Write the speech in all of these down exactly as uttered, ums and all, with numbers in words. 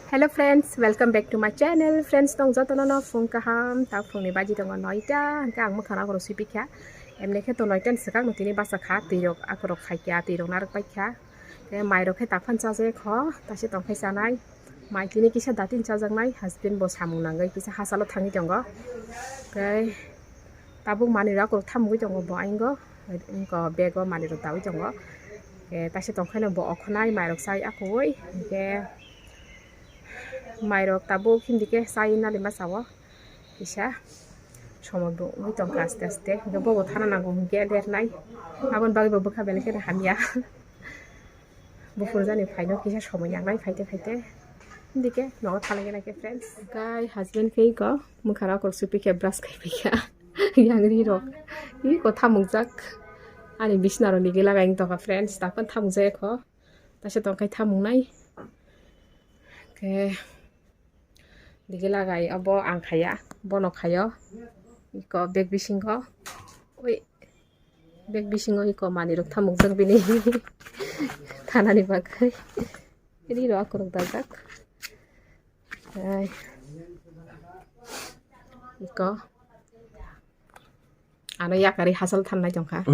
Hello friends, welcome back to my channel. Friends, tong jotono no phung kaham, ta phungni baji tongo noita, hingke ang mwkhang akorok sui pikha. Emne khe to noita ni swkang no tini basa kha, twi rok akorok khai kha, twi rok narwk pai kha. Tei mai rok khe ta phano chajakya kho, ta se tong khai chanai. Mai tini kisa datin chajaknai, husband bo samung nangwi kisa hachalo thangwi tongo. Tei tabuk manwi rok akorok thamugwi tongo bo aingo, wngkha bag o manwi rok daui tongo. Tei ta se tong khaino bo okhonai mai rok chai akwui, hingke mai rok tabuk hindi khe chai nalima sao. Kisa somoi bo wngwi tongkha aste aste. Hingke bobo thana nango hingke lernai. Aboni bagwi bo bwkha belai kheno hamya. Buphur jani phaino kisa somoi nangnai phaite phaite. Hindike nogo thanai gana khe friends. Hingke husband khe iko mwkhang akorok sui pikha, brush khai pikha. Yang ri rok. Iko thamungjak. Ani bisna rok nigi lagai wng tongkha friends. Daphano thamungjak kho. Taisa tongkhai thamungnai. Khe. Digi lagai obo ang khaya, bono khayo. Iko bag bisingo. Ui, bag bisingo iko manwi rok thamungjak bini. Thanani bagwi. Ri rok akorok dajak. Ai. Iko. Ano yakarwi hachal thanai tongkha.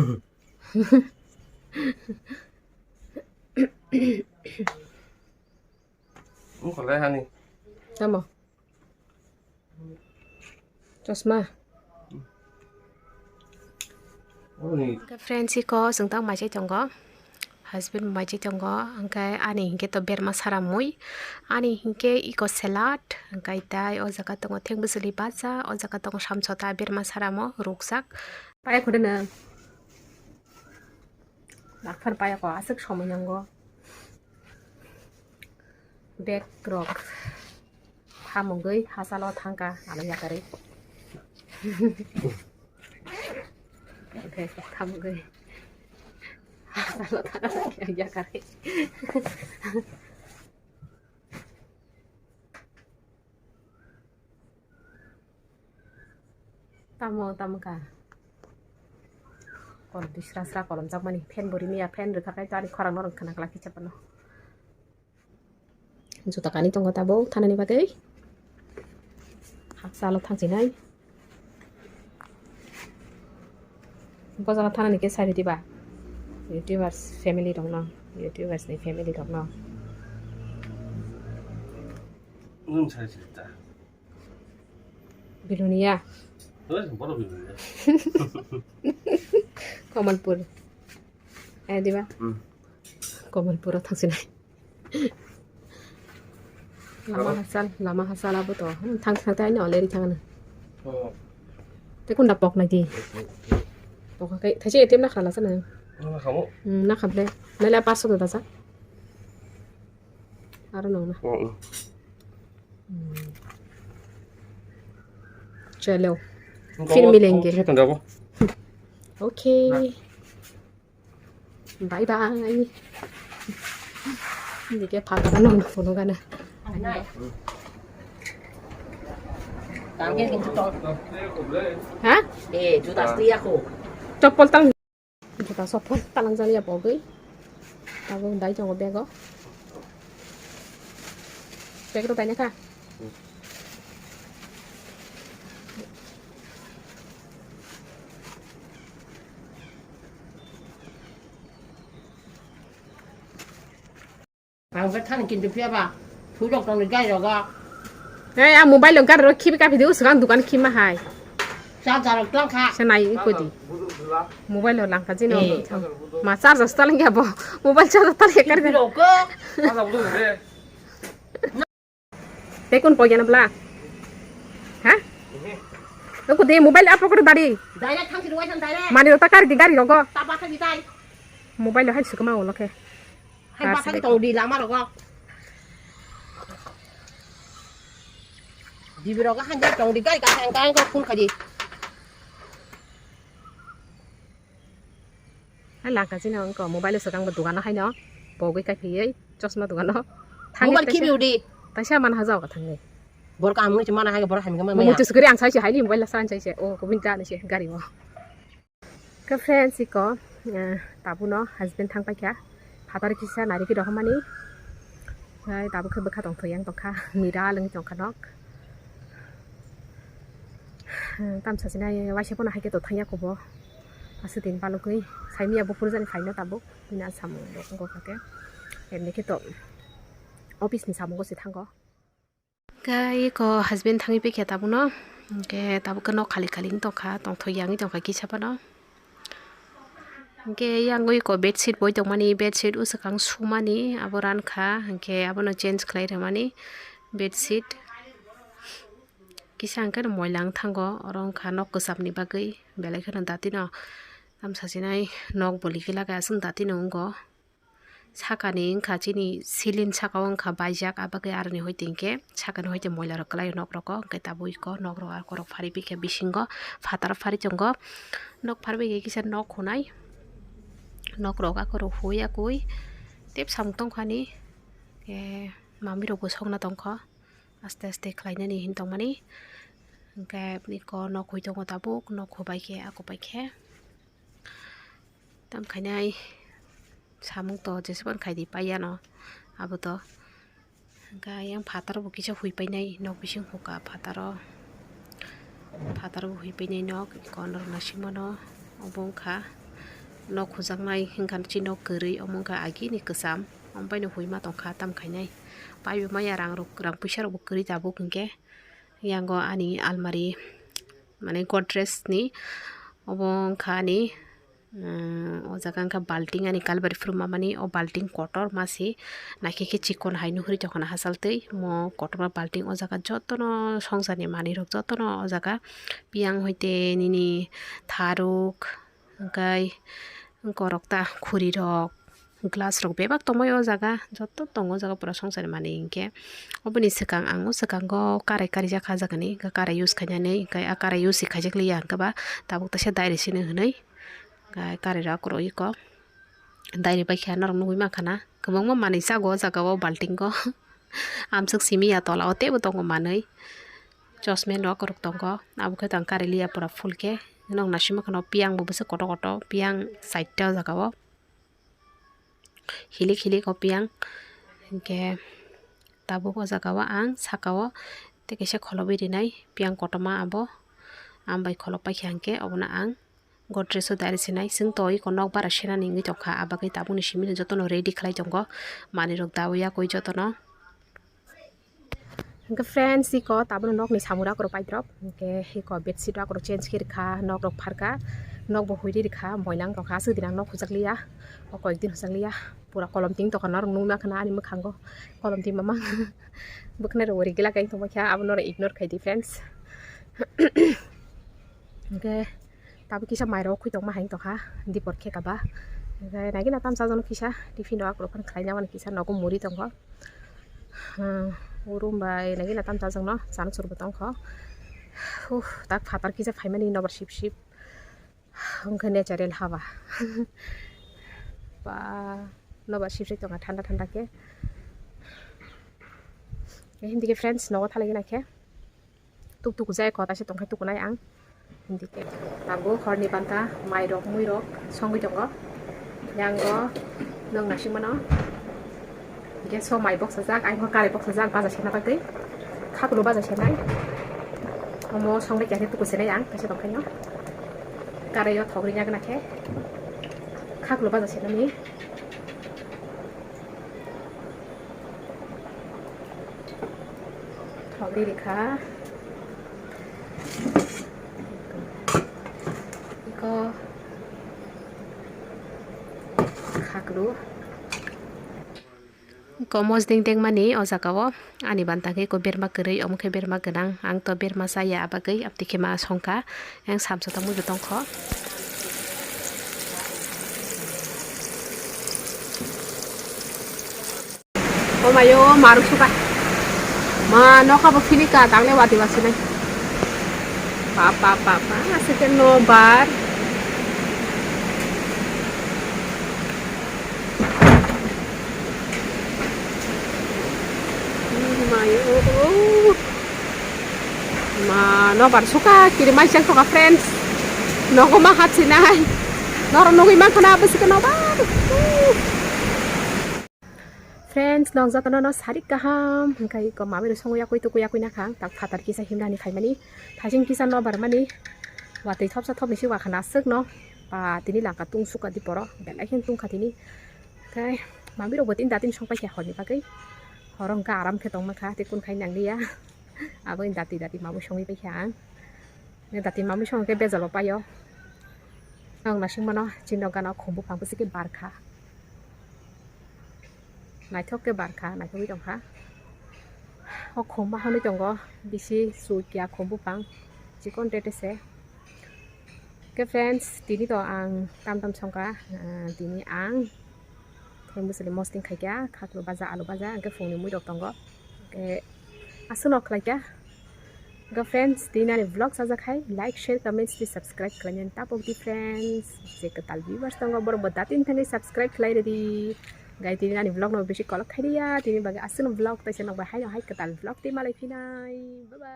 Wngkha le hani. Tamo. Chosma. Uni. Hingke friends, iko chwng tang mai chai tongo. Husband mai chai tongo. Hingke ani hingke to berma sara mui. Ani hingke iko salad. Hingke tai o jaga tongo theng bwswli bacha. O jaga tongo samsota berma sara mo rukjak. Pai khudu nang. Dakphar paya ko aswk somoi nango. Bag rok thamugwi hachalo thangkha ano yakarwi. Bag rok thamugwi hachalo thangkha yakarwi. Tamo tamo ka. Kol bisra sra kolom jak mani fan bo rimya fan rwkha kai to ani khorang no rwng khna kla khicha pano. Juta kani tongo tabo thanani bagwi. Haksa lo thangsinai. Bo jaga thanani khe sari diba. YouTubers family rokno, YouTubers ni family rokno. Nwng sai se ta. Bilonia. Oi, boro Bilonia. Kamalpur. Eh, diba? Hmm. Kamalpur o thangsinai. Lama hachal, lama hachal abo to. Hmm, thang thang tai no leri thang na. Oh. Te kunda pok nai di. Pok kai, thaise A T M na khala sana. Na khamo. Hmm, na khamle. Nai la paso da sa. Aro no na. Oh, oh. Hmm. Chalo. Phir milenge. Okay. Bye bye. Hindi khe phataro nang phunukgana. Ha? Eh, juta sui ako. Chopol tang. Juta chopol talang jaliya bogwi. Tabuk dai tongo bego. Bego dai naka. Ang khe thani kintu phiya ba, thujok tongni gai rogo. Hey, ang mobile lo gari ro khibi kaphidi usukang dukan khima hai. Charger rok tong kha. Sanai ikodi. Mobile lo langkha jino. Eh. Ma charger stalang ya bo. Mobile charger talang ya kari. Rok ko. Tekun pogya na bla. Ha? Aku de mobile apa kudu dari? Direct thang sini wajan direct. Mani rota kari di gari rogo. Tapa thang di tai. Mobile lo hai sukuma ulo khe. Hai basa ki tong di lama rogo. Di rogo han ja tong di gari ka thang ka phun kha di. Hai langka chini wngkha mobile swkang bo dogano haino pogwi kaiphiwi chosma dogano. Mobile khibi udi. Taisa man hajao ka thangwi. Bor ka amung chi mana hai bor hai mama. Muchus guri ang saisi haini mobile sa ang saisi. O kubun ta ni se gari o. Ka friends iko, eh, tabuno husband thang paikha. Phatar kisa nari ki rohmani. Hai tabuk khe bwkha tongthok yang tongkha, mira lwng tongkha nok. Tamsa sinai waisa pono hai khe to thangya kubo. Aswk din balugwi saimya buphuru jani phaino tabuk. Bini a samung bo wngkha khe. Emni khe to office ni samungo se thango. Khe eko husband thangwi phikha tabukno. Hwnkhe tabuk khe nok khali khali wng tongkha, tongthok yangwi tongkha kisa phano. Hwnkhe yang oi ko bedsheet boi tongmani, bedsheet usukang sumani abo rankha, hwnkhe abono change khlai rwmani bedsheet. Kisa hwnkhe moila wng thango, oro wngkha nok kwchapni bagwi, belai kheno datino tamsa sinai nok bo likilaka aswk datino wngo. Sakani wngkha chini ceiling saka o wngkha baijak, abagwi aroni hoite hinkhe sakani hoite moila rok kwlai nok rogo, hwnkhe tabuk iko nok rok akorok phari phikha bisingo phatar phari tongo. Nok phar bai khe kisa nok hunai, nok rok akorok hui akui tei samung tongkha ni, eh, mami rok bo sokna tongkha aste aste khlainani hin tongmani. Hwnkhe iko nok hui tongo tabuk, nok hubai khe ako bai khe. Tam khainai samung to jesebani khaidi paiyano abo to. Hwnkhe ayang phataro bo kisa hui painai nok bising huka phataro. Phataro bo hui painai nok eko norok naisingmano obo wngkha nok hujaknai hwnkha chini nok kwrwi omo wngkha agini kwcham omo baino huima tongkha tam khainai. Paibo maya rang rok rang puisa rok bo kwrwi tabuk hwnkhe. Yango ani almari, mane Godrej ni, obo wngkha ani, mm, o jaga wngkha balting ani kalbari phuru mamani, o balting kotor masi, naikhe khe chikon hai nukgwi tongkha na hachal twi, mo kotorma balting o jaga jotono songjarni manwirok jotono o jaga, piyang hoite nini tharuk, hwnkhe korokta, khurirok, glass rok bebak tongmani o jaga, joto tongo o jaga pura songchar manwi hinkhe. Oboni swkang ang o swkango karai karijak kha jagani, hwnkhe karai use khainani, hwnkhe a karai use khaijak liya hwnkhe ba tabuk teisa dairi sini hwnwi, hwnkhe karai rok akorok iko dairi bai khe norok nugwi mankha na kwbangma manwi chago o jaga o balting o. Amswk simi ya tola o teibo tongo manwi, chosmen rok akorok tongo, abo khe tang karai liya pura full khe. Nok naisingma kheno piyang bo bwswk kotor kotor piyang side o jaga o. Hilik hilik o piyang hinkhe tabuk o jaga o ang saka o tei kaisa kholobwi rinai piyang kotorma abo. Ang bai kholop paikha hinkhe obono ang Godrej o dairi sinai chwng toi eko nok bara senani wngwi tongkha, abagwi tabukni simi jotono ready khlai tongo manwirok dawi yakwi jotono. Hwnkhe friends, iko tabukno nokni samung rok rw paidrop. Hwnkhe iko bedsheet rok rw change khe rwkha, nok rok pharkha, nok bo huidi rwkha, moilang rokha, aswk din ang nok hujakliya, o koyekdin hujakliya, pura kolom ting tongkha norok nukna khna ani mwkhango kolom ting mamang bwkhnai rok uri gila kain tongma kha, abo norok ignore khaidi friends. Hwnkhe tabuk kisa mairok khwi tongma hai tongkha dipor khe kaba. Hwnkhe nagina tamsa jano kisa tiffin rok akorok khlaina mani kisa nogo muri tongo. Hmm, urum bai nagina tamsa jano chana churbo tongkho. Huh, tak phatar kisa phaimani nobar sip sip. Hwnkhe natural hawa. Ba, nobar sip sip tongo thanda thanda khe. Hindi khe friends nogo thalai gana khe. Tuk tuk jai kota se tongkhai tukunai ang. Hindi khe. Tabuk horni banta mai rok mui rok songwi tongo. Yango nwng naisingmano. Gas o mai boksa jak, aing kho karai boksa jak, baja sena bagwi. Khaklo baja senai. Omo songwi khe tuku senai ang, kaisa tongkhaino. Karai o thok ringya gana khe. Khaklo baja senani. Thok ri rikha. Iko khaklu. Iko mosdeng dengmani o jaga o ani banta khe iko berma kwrwi, omo khe berma gwnang. Ang to berma chaya, abagwi abtwi khe ma songkha. Yang samsa tongmui bo tongkho. O mayo, maruk suka. Ma, nokha bo philika, tangle wati wasinai. Pap, pap, pap, pap. Aswk khe nobar. Mayo. Ma, nobar suka, kiri mai chang thoka, friends. Nogo ma hat sinai. Noro nugui mankha na, bwswk nobar. Friends, nong jotono no sarik kaham, hingkai ko mami rok songo yakui tukui yakui nakha, tak phatar kisa himnani khaimani, thaising kisa no barmani, watui thopsa thopni si wakha naswk no, ba tini langka tung suka di poro, belai khe tungkha tini, hingkai mami rok bo tini datin songpai kha horni bagwi, horo hingka aram khe tongma kha, tei kun khai nangliya, abo dati dati mami songwi pai kha ang. Dati mami song khe bejalo paio. Ang nasing mano chini gana khum buphang bwswk khe barkha. Naithok khe barkha, naithogwi tongkha. O khum bahanwi tongo bisi sui kiya khum buphang. Chikon tete se. Khe friends, tini to ang tam tam songkha. Ah, tini ang Theng bwswli mosting khaikha, khaklo baja, alu baja, hingke phungni mui rok tongo. Hingke aswk no khlaikha. Hingke friends, tini ani vlog sajak hai, like, share, comments, tei subscribe khlainani tapok di friends. Je kwtal viewers tongo, borok bo datin thangwi subscribe khlai rwdi. Gai tini ani vlog no bisi kolok khai riya, tini bagwi aswk no vlog taisa nokbai haino hai kwtal vlog tei malai phinai. Bye bye.